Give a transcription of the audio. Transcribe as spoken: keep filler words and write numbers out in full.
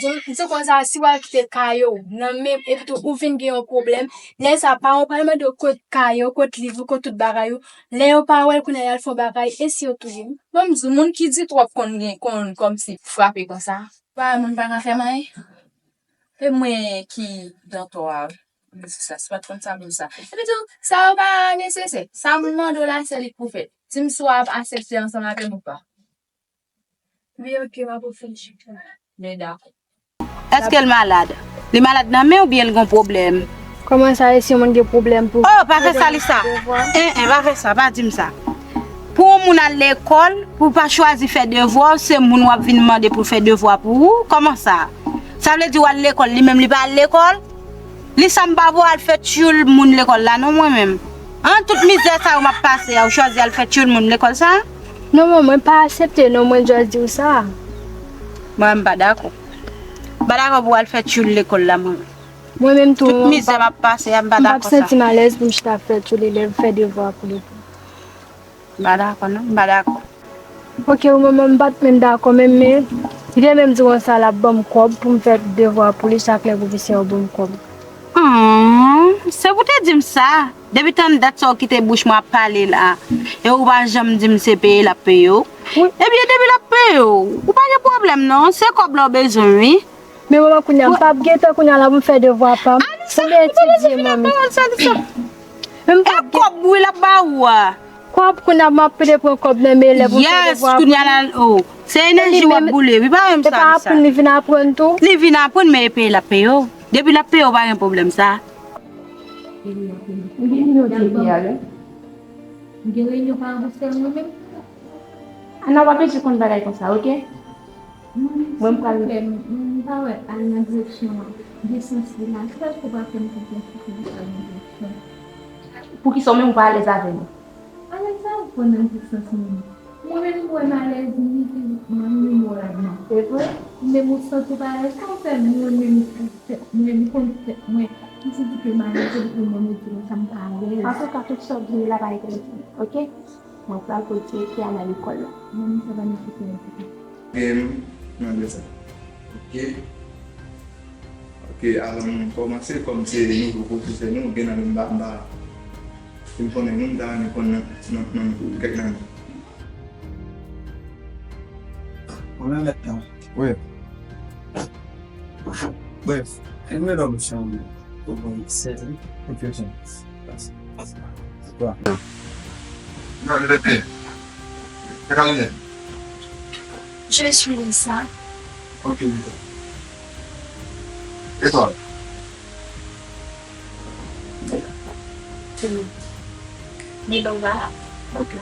Di konsa, si w al kite kay ou nan men, epi tou ou vin gen yon pwoblèm, lè sa paran w pral mande w kot kay ou, kot liv ou, kot tout bagay ou. Lè yo pa wè l, kounye a y al fè yon bagay, e si yo touye m? Bon, m di w, moun ki di twòp konn gen, konn kòmsi frape konsa. Pa moun pa ka fè m anyen. E mwen ki dan tò a wi. M di sa, si pa t konn sa, m di sa. Epi tou, sa yo pa nesesè. Sa moun mande w la, se li k pou fè. Di m si w ap aksepte ansanm avè m ou pa. Wi, oke, m ap ofri l chèk la. Men dakò. Èske l malad? Li malad nan men oubyen l gon pwoblèm? Kòman sa, e si yon moun gen pwoblèm pou... Oh, pa fè sa, Lisa. Devwa? En, en, pa fè sa, pa di m sa. Pou yon moun al lekòl, pou w pa chwazi fè devwa w, se moun w ap vin mande pou l fè devwa pou ou? Kòman sa? Sa vle di w al lekòl, li menm li pa al lekòl? Lisa, m pa voye al fè tchoul moun lekòl la non mwen menm. An, tout mizè sa yo m ap pase a, ou chwazi al fè tchoul moun lekòl sa? Non, mwen, mwen pa aksepte non, mwen just di w sa. Mwen, m pa dakò. M pa dakò pou w al fè tchoul lekòl la, mwen. Mwen menm tou, tout mizè m ap pase a, m pa dakò sa. M p ap santi m alèz pou m chita fè tchoul elèv, fè devwa pou li. M pa dakò non, m pa dakò. Oke, ou manman, m pa t menm dakò menm, men li te menm di konsa l ap ban m kòb pou m fè devwa pou li, chak lè pwofesè yo ban m kòb. Humm, se pou te di m sa. Depi tann dat sa w kite bouch mwen ap pale la, e ou pa janm di m se peye l ap peye w. Wi. Ebyen, depi l ap peye w, ou pa gen pwoblèm non, se kòb la w bezwen wi. Men manman, kounye a, m p ap gentan kounye a la pou m fè devwa pa m. Pou m etidye, manmi. Men m p ap gen... E kòb wi l ap ba ou a. Kòb, kounye a, m ap pede pran kòb nan men elèv pou m fè devwa pou li. Yes, kounye a la, oh. Se enèji w ap boule wi, pa menm sa, Lisa. E pa aprann li vin aprann tou? Li vin aprann, men e peye l ap peye w. Depi l ap peye w, pa gen pwoblèm sa. Ebyen, nou te pi ale. M gen reyinyon pa anregistre mwen menm. Ana, w ap bezwen konn bagay konsa, oke? Mwen, m pral... M pa wè al nan direksyon an, gen sans li la. Ki sa w pa fè m konfyans pou fè al nan direksyon? Poukisa w menm ou pa alèz avè nou? Alèz avè w nan ki sans menm? Mwen menm, m wè m alèz, m di fizikman, m wè ladan. Se vre? Men ou santi w pa alèz, sa w fè mwen menm, mwen, m konn tèt mwen. M santi ke m alèz, epi mwen, mwen di konsa m pa alèz. Antouka, tout sa w di la pa enterese m, oke? Mwen pral kontinye ki al nan lekòl la. Mwen, m sa pa nesesè. Gen nan de sa. Oke. Oke, avan nou kòmanse, kòm se nouvo pwofesè nou, gen nan menm ba, ba. Si m konnen nou, m ta renmen konn nan, nan, nan kèk nan nou. Mwen menm mèt tan. Wi. Bref, anyway, lòm chan ou bon sèvi. Ok, ok. Kwa? Non, li rete. Se ka li ye? Je suis Lisa. Ok, Lisa. E toi? Milova. Ok.